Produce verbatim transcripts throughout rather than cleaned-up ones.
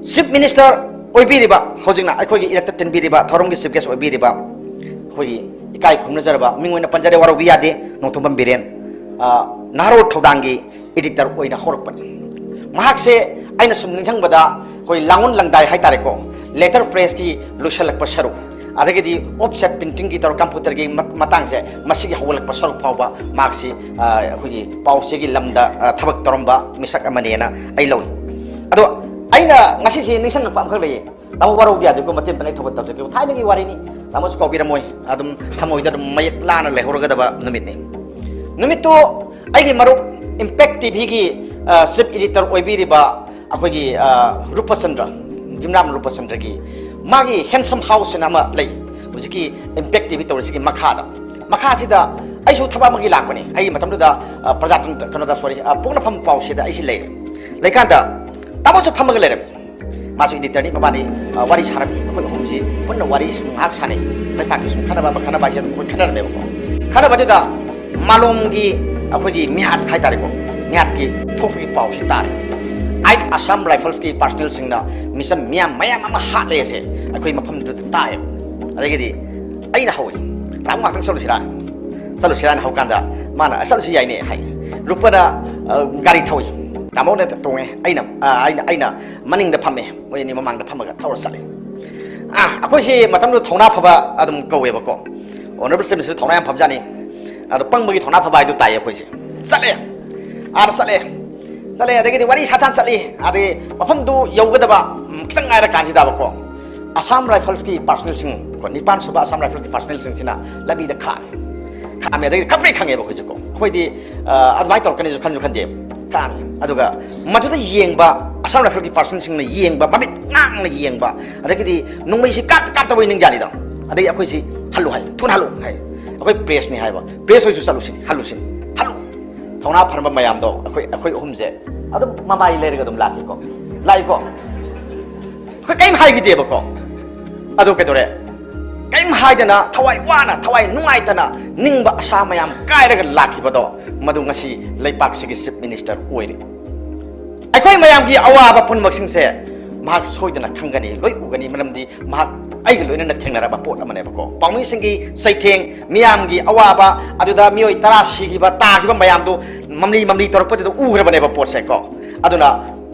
Chief Minister ꯑꯣꯏꯕꯤꯔꯤꯕ, ꯍꯧꯖꯤꯛꯅ ꯑꯩꯈꯣꯏꯒꯤ ꯏꯔꯛꯇ ꯇꯤꯟꯕꯤꯔꯤꯕ, ꯊꯧꯔꯝꯒꯤ Chief Guest ꯑꯣꯏꯕꯤꯔꯤꯕ, ꯑꯩꯈꯣꯏꯒꯤ ꯏꯀꯥꯏ ꯈꯨꯝꯅꯖꯔꯕ, ꯃꯤꯡ ꯑꯣꯏꯅ ꯄꯟꯖꯔꯦ, ꯋꯥꯔꯧꯕꯤ ꯌꯥꯗꯦ, ꯅꯣꯡꯊꯣꯝꯕꯝ ꯕꯤꯔꯦꯟ, ꯑ, ꯅꯍꯥꯔꯣꯜ ꯊꯧꯗꯥꯡꯒꯤ editor ꯑꯣꯏꯅ ꯍꯧꯔꯛꯄꯅꯤ꯫ ꯃꯍꯥꯛꯁꯦ ꯑꯩꯅ ꯁꯨꯝ ꯅꯤꯡꯁꯤꯡꯕꯗ ꯑꯩꯈꯣꯏ ꯂꯥꯡꯑꯣꯟ ꯂꯪꯗꯥꯏ ꯍꯥꯏꯇꯥꯔꯦꯀꯣ, letter press ꯀꯤ ꯂꯣꯏꯁꯤꯜꯂꯛꯄ ꯁꯔꯨꯛ, ꯑꯗꯒꯤꯗꯤ offset printing ꯒꯤ ꯇꯧꯔ computer ꯒꯤ ꯃ-, ꯃꯇꯥꯡꯁꯦ, ꯃꯁꯤꯒꯤ ꯍꯧꯒꯠꯂꯛꯄ ꯁꯔꯨꯛ ꯐꯥꯎꯕ ꯃꯍꯥꯛꯁꯤ, ꯑ, ꯑꯩꯈꯣꯏꯒꯤ ꯄꯥꯎ ꯆꯦꯒꯤ ꯂꯝꯗ, ꯑ, ꯊꯕꯛ ꯇꯧꯔꯝꯕ ꯃꯤꯁꯛ ꯑꯃꯅꯦꯅ ꯑꯩ ꯂꯧꯏ꯫ ꯑꯗꯣ ꯑꯩꯅ ꯉꯁꯤꯁꯦ ꯅꯤꯡꯁꯤꯡꯉꯛꯄ ꯑꯃꯈꯛ ꯂꯩꯌꯦ꯫ ꯇꯥꯃꯣ ꯋꯥꯔꯧꯗꯤ ꯌꯥꯗꯦꯀꯣ, ꯃꯇꯦꯛ ꯑꯃꯇꯪ ꯑꯩ ꯊꯧꯒꯠ ꯇꯧꯖꯒꯦ꯫ ꯊꯥꯏꯅꯒꯤ ꯋꯥꯔꯤꯅꯤ, ꯇꯥꯃꯣꯁꯨ ꯀꯥꯎꯕꯤꯔꯝꯃꯣꯏ꯫ ꯑꯗꯨꯝ ꯊꯃꯣꯏꯗ ꯑꯗꯨꯝ ꯃꯌꯦꯛ ꯂꯥꯅ ꯂꯩꯍꯧꯔꯒꯗꯕ ꯅꯨꯃꯤꯠꯅꯤ꯫ ꯅꯨꯃꯤꯠꯇꯨ ꯑꯩꯒꯤ ꯃꯔꯨꯞ Impact ꯇꯤ ꯚꯤ ꯒꯤ, ꯑ, chief editor ꯑꯣꯏꯕꯤꯔꯤꯕ ꯑꯩꯈꯣꯏꯒꯤ, ꯑ, ꯔꯨꯄꯆꯟꯗ꯭ꯔ, ꯌꯨꯝꯅꯥꯝ ꯔꯨꯄꯆꯟꯗ꯭ꯔꯒꯤ ꯃꯥꯒꯤ Handsome House ꯍꯥꯏꯅ ꯑꯃ ꯂꯩ꯫ ꯍꯧꯖꯤꯛꯀꯤ Impact ꯇꯤ ꯚꯤ ꯇꯧꯔꯤꯁꯤꯒꯤ ꯃꯈꯥꯗ, ꯃꯈꯥꯁꯤꯗ ꯑꯩꯁꯨ ꯊꯕꯛ ꯑꯃꯒꯤ ꯂꯥꯛꯄꯅꯤ꯫ ꯑꯩ ꯃꯇꯝꯗꯨꯗ, ꯑ, ꯄ꯭ꯔꯖꯥꯇꯟꯇ꯭ꯔ, ꯀꯩꯅꯣꯗ, sorry, ꯑ, ꯄꯣꯛꯅꯐꯝ ꯄꯥꯎꯁꯤꯗ ꯑꯩꯁꯤ ꯂꯩꯔꯦ꯫ ꯂꯩꯀꯥꯟꯗ ꯇꯥꯃꯣꯁꯨ ꯐꯝꯃꯒ ꯂꯩꯔꯝꯃꯤ꯫ ꯃꯥꯁꯨ editor ꯅꯤ, ꯃꯕꯥꯅꯤ, ꯑ, ꯋꯥꯔꯤ ꯁꯥꯔꯝꯃꯤ꯫ ꯑꯩꯈꯣꯏ ꯑꯍꯨꯝꯁꯤ ꯄꯨꯟꯅ ꯋꯥꯔꯤ ꯁꯨꯝ ꯉꯥꯏꯍꯥꯛ ꯁꯥꯟꯅꯩ꯫ ꯂꯩꯄꯥꯛꯀꯤ ꯁꯨꯝ ꯈꯟꯅꯕ ꯑꯃ, ꯈꯟꯅꯕ ꯍꯥꯏꯁꯦ ꯑꯗꯨꯝ ꯑꯩꯈꯣꯏ ꯈꯟꯅꯔꯝꯃꯦꯕꯀꯣ꯫ ꯈꯟꯅꯕꯗꯨꯗ ꯃꯥꯂꯣꯝꯒꯤ ꯑꯩꯈꯣꯏꯒꯤ ꯃꯤꯍꯥꯠ ꯍꯥꯏꯇꯥꯔꯦꯀꯣ, ꯃꯤꯍꯥꯠꯀꯤ ꯊꯣꯛꯄꯒꯤ ꯄꯥꯎꯁꯤ ꯇꯥꯔꯦ꯫ ꯑꯩꯠ Assam Rifles ꯀꯤ personnel ꯁꯤꯡꯅ ꯃꯤꯆꯝ ꯃꯤꯌꯥꯝ, ꯃꯌꯥꯝ ꯑꯃ ꯍꯥꯠꯂꯦꯁꯦ ꯑꯩꯈꯣꯏ ꯃꯐꯝꯗꯨꯗ ꯇꯥꯏꯌꯦꯕ꯫ ꯑꯗꯒꯤꯗꯤ ꯑꯩꯅ ꯍꯧꯏ, "ꯇꯥꯃꯣ, ꯉꯥꯛꯇꯪ ꯆꯠꯂꯨꯁꯤꯔꯥ? ꯆꯠꯂꯨꯁꯤꯔꯥ?" ꯍꯥꯏꯅ ꯍꯧꯀꯥꯟꯗ ꯃꯥꯅ, "ꯑ, ꯆꯠꯂꯨꯁꯤ ꯌꯥꯏꯅꯦ," ꯍꯥꯏ꯫ ꯔꯨꯄꯅ, ꯑ, ꯒꯥꯔꯤ ꯊꯧꯏ, ꯇꯥꯃꯣꯅ ꯇꯣꯡꯉꯦ, ꯑꯩꯅ, ꯑ, ꯑꯩꯅ, ꯑꯩꯅ ꯃꯅꯤꯡꯗ ꯐꯝꯃꯦ, ꯃꯣꯏ ꯑꯅꯤ ꯃꯃꯥꯡꯗ ꯐꯝꯃꯒ ꯊꯧꯔ ꯆꯠꯂꯦ꯫ ꯑ, ꯑꯩꯈꯣꯏꯁꯤ ꯃꯇꯝꯗꯨꯗ ꯊꯧꯅꯥ ꯐꯕ ꯑꯗꯨꯝ ꯀꯧꯋꯦꯕꯀꯣ, Honourable Chief Minister ꯊꯧꯅꯥ ꯌꯥꯝ ꯐꯕꯖꯥꯠꯅꯤ꯫ ꯑꯗꯣ ꯄꯪꯕꯒꯤ ꯊꯧꯅꯥ ꯐꯕ ꯍꯥꯏꯗꯨ ꯇꯥꯏꯌꯦ ꯑꯩꯈꯣꯏꯁꯦ꯫ ꯆꯠꯂꯦ, ꯑꯥꯗ ꯆꯠꯂꯦ, ꯆꯠꯂꯦ, ꯑꯗꯒꯤꯗꯤ ꯋꯥꯔꯤ ꯁꯥꯊꯥꯟ ꯆꯠꯂꯤ꯫ ꯑꯗꯒꯤ ꯃꯐꯝꯗꯨ ꯌꯧꯒꯗꯕ, ꯎꯝ, ꯈꯤꯇꯪ ꯉꯥꯏꯔ ꯀꯥꯟꯁꯤꯗꯕꯀꯣ, Assam Rifles ꯀꯤ personnel ꯁꯤꯡ ꯀꯣ, ꯅꯤꯄꯥꯟ ꯁꯨꯕ Assam Rifles ꯀꯤ personnel ꯁꯤꯡꯁꯤꯅ ꯂꯝꯕꯤꯗ ꯈꯥꯝꯃꯦ꯫ ꯈꯥꯝꯃꯦ, ꯑꯗꯒꯤꯗꯤ ꯈꯪꯄ꯭ꯔꯦꯛ ꯈꯪꯉꯦꯕ ꯑꯩꯈꯣꯏꯁꯦꯀꯣ꯫ ꯑꯩꯈꯣꯏꯗꯤ, ꯑ, ꯑꯗꯨꯃꯥꯏꯅ ꯇꯧꯔꯛꯀꯅꯤꯁꯨ ꯈꯟꯁꯨ ꯈꯟꯗꯦ꯫ ꯈꯥꯝꯃꯦ꯫ ꯑꯗꯨꯒ ꯃꯗꯨꯗ ꯌꯦꯡꯕ Assam Rifles ꯀꯤ personnel ꯁꯤꯡꯅ ꯌꯦꯡꯕ, ꯃꯃꯤꯠ ꯉꯥꯡꯅ ꯌꯦꯡꯕ, ꯑꯗꯒꯤꯗꯤ ꯅꯣꯡꯃꯩꯁꯤ ꯀꯥꯞꯇ ꯀꯥꯞꯇꯕꯣꯏ ꯅꯤꯡꯖꯥꯅꯤꯗꯣ꯫ ꯑꯗꯒꯤ ꯑꯩꯈꯣꯏꯁꯤ, "ꯍꯜꯂꯨ," ꯍꯥꯏ, "ꯊꯨꯅ ꯍꯜꯂꯨ," ꯍꯥꯏ꯫ ꯑꯩꯈꯣꯏ press ꯅꯤ ꯍꯥꯏꯕ, "Press ꯍꯣꯏꯁꯨ ꯆꯠꯂꯨꯁꯤꯅꯤ, ꯍꯜꯂꯨꯁꯤꯅꯤ, ꯍꯜꯂꯨ꯫ ꯊꯧꯅꯥ ꯐꯔꯝꯕ ꯃꯌꯥꯝꯗꯣ, ꯑꯩꯈꯣꯏ, ꯑꯩꯈꯣꯏ ꯑꯍꯨꯝꯁꯦ ꯑꯗꯨꯝ ꯃꯃꯥꯏ ꯂꯩꯔꯒ ꯑꯗꯨꯝ ꯂꯥꯛꯈꯤꯀꯣ, ꯂꯥꯛꯏꯀꯣ?" ꯑꯩꯈꯣꯏ ꯀꯔꯤꯝ ꯍꯥꯏꯈꯤꯗꯦꯕꯀꯣ꯫ ꯑꯗꯨ ꯀꯩꯗꯧꯔꯦ? ꯀꯔꯤꯝ ꯍꯥꯏꯗꯅ, ꯊꯋꯥꯏ ꯋꯥꯅ, ꯊꯋꯥꯏ ꯅꯨꯡꯉꯥꯏꯇꯅ, ꯅꯤꯡꯕ ꯑꯁꯥ ꯃꯌꯥꯝ ꯀꯥꯏꯔꯒ ꯂꯥꯛꯈꯤꯕꯗꯣ, ꯃꯗꯨ ꯉꯁꯤ ꯂꯩꯄꯥꯛꯁꯤꯒꯤ Chief Minister ꯑꯣꯏꯔꯤ꯫ ꯑꯩꯈꯣꯏ ꯃꯌꯥꯝꯒꯤ ꯑꯋꯥꯕ ꯄꯨꯝꯅꯃꯛꯁꯤꯡꯁꯦ ꯃꯍꯥꯛ ꯁꯣꯏꯗꯅ ꯈꯪꯒꯅꯤ, ꯂꯣꯏ ꯎꯒꯅꯤ, ꯃꯔꯝꯗꯤ ꯃꯍꯥꯛ ꯑꯩꯒ ꯂꯣꯏꯅꯅ ꯊꯦꯡꯅꯔꯕ ꯄꯣꯠ ꯑꯃꯅꯦꯕꯀꯣ꯫ ꯄꯥꯎꯃꯤꯁꯤꯡꯒꯤ ꯆꯩꯊꯦꯡ, ꯃꯤꯌꯥꯝꯒꯤ ꯑꯋꯥꯕ, ꯑꯗꯨꯗ ꯃꯤꯑꯣꯏ ꯇꯔꯥ ꯁꯤꯈꯤꯕ, ꯇꯥꯈꯤꯕ ꯃꯌꯥꯝꯗꯨ ꯃꯝꯂꯤ ꯃꯝꯂꯤ ꯇꯧꯔꯛꯄꯗꯨꯗ ꯎꯈ꯭ꯔꯕꯅꯦꯕ ꯄꯣꯠꯁꯦ ꯀꯣ꯫ ꯑꯗꯨꯅ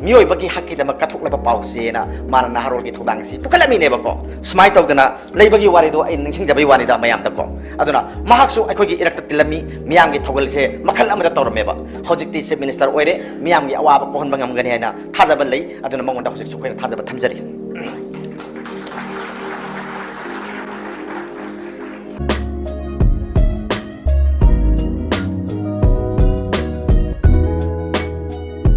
ꯃꯤꯑꯣꯏꯕꯒꯤ ꯍꯛꯀꯤꯗꯃꯛ ꯀꯠꯊꯣꯛꯂꯕ ꯄꯥꯎꯆꯦꯅ ꯃꯥꯅ ꯅꯍꯥꯔꯣꯜꯒꯤ ꯊꯧꯗꯥꯡ ꯑꯁꯤ ꯄꯨꯈꯠꯂꯝꯃꯤꯅꯦꯕꯀꯣ꯫ ꯁꯨꯃꯥꯏꯅ ꯇꯧꯗꯅ ꯂꯩꯕꯒꯤ ꯋꯥꯔꯤꯗꯣ ꯑꯩ ꯅꯤꯡꯁꯤꯡꯖꯕꯩ ꯋꯥꯅꯤꯗ ꯃꯌꯥꯝꯗꯀꯣ꯫ ꯑꯗꯨꯅ ꯃꯍꯥꯛꯁꯨ ꯑꯩꯈꯣꯏꯒꯤ ꯏꯔꯛꯇ ꯇꯤꯜꯂꯝꯃꯤ, ꯃꯤꯌꯥꯝꯒꯤ ꯊꯧꯒꯜꯁꯦ ꯃꯈꯜ ꯑꯃꯗ ꯇꯧꯔꯝꯃꯦꯕ꯫ ꯍꯧꯖꯤꯛꯇꯤ Chief Minister ꯑꯣꯏꯔꯦ, ꯃꯤꯌꯥꯝꯒꯤ ꯑꯋꯥꯕ ꯀꯣꯛꯍꯟꯕ ꯉꯝꯒꯅꯤ ꯍꯥꯏꯅ ꯊꯥꯖꯕ ꯂꯩ꯫ ꯑꯗꯨꯅ ꯃꯉꯣꯟꯗ ꯍꯧꯖꯤꯛꯁꯨ ꯑꯩꯈꯣꯏꯅ ꯊꯥꯖꯕ ꯊꯝꯖꯔꯤ꯫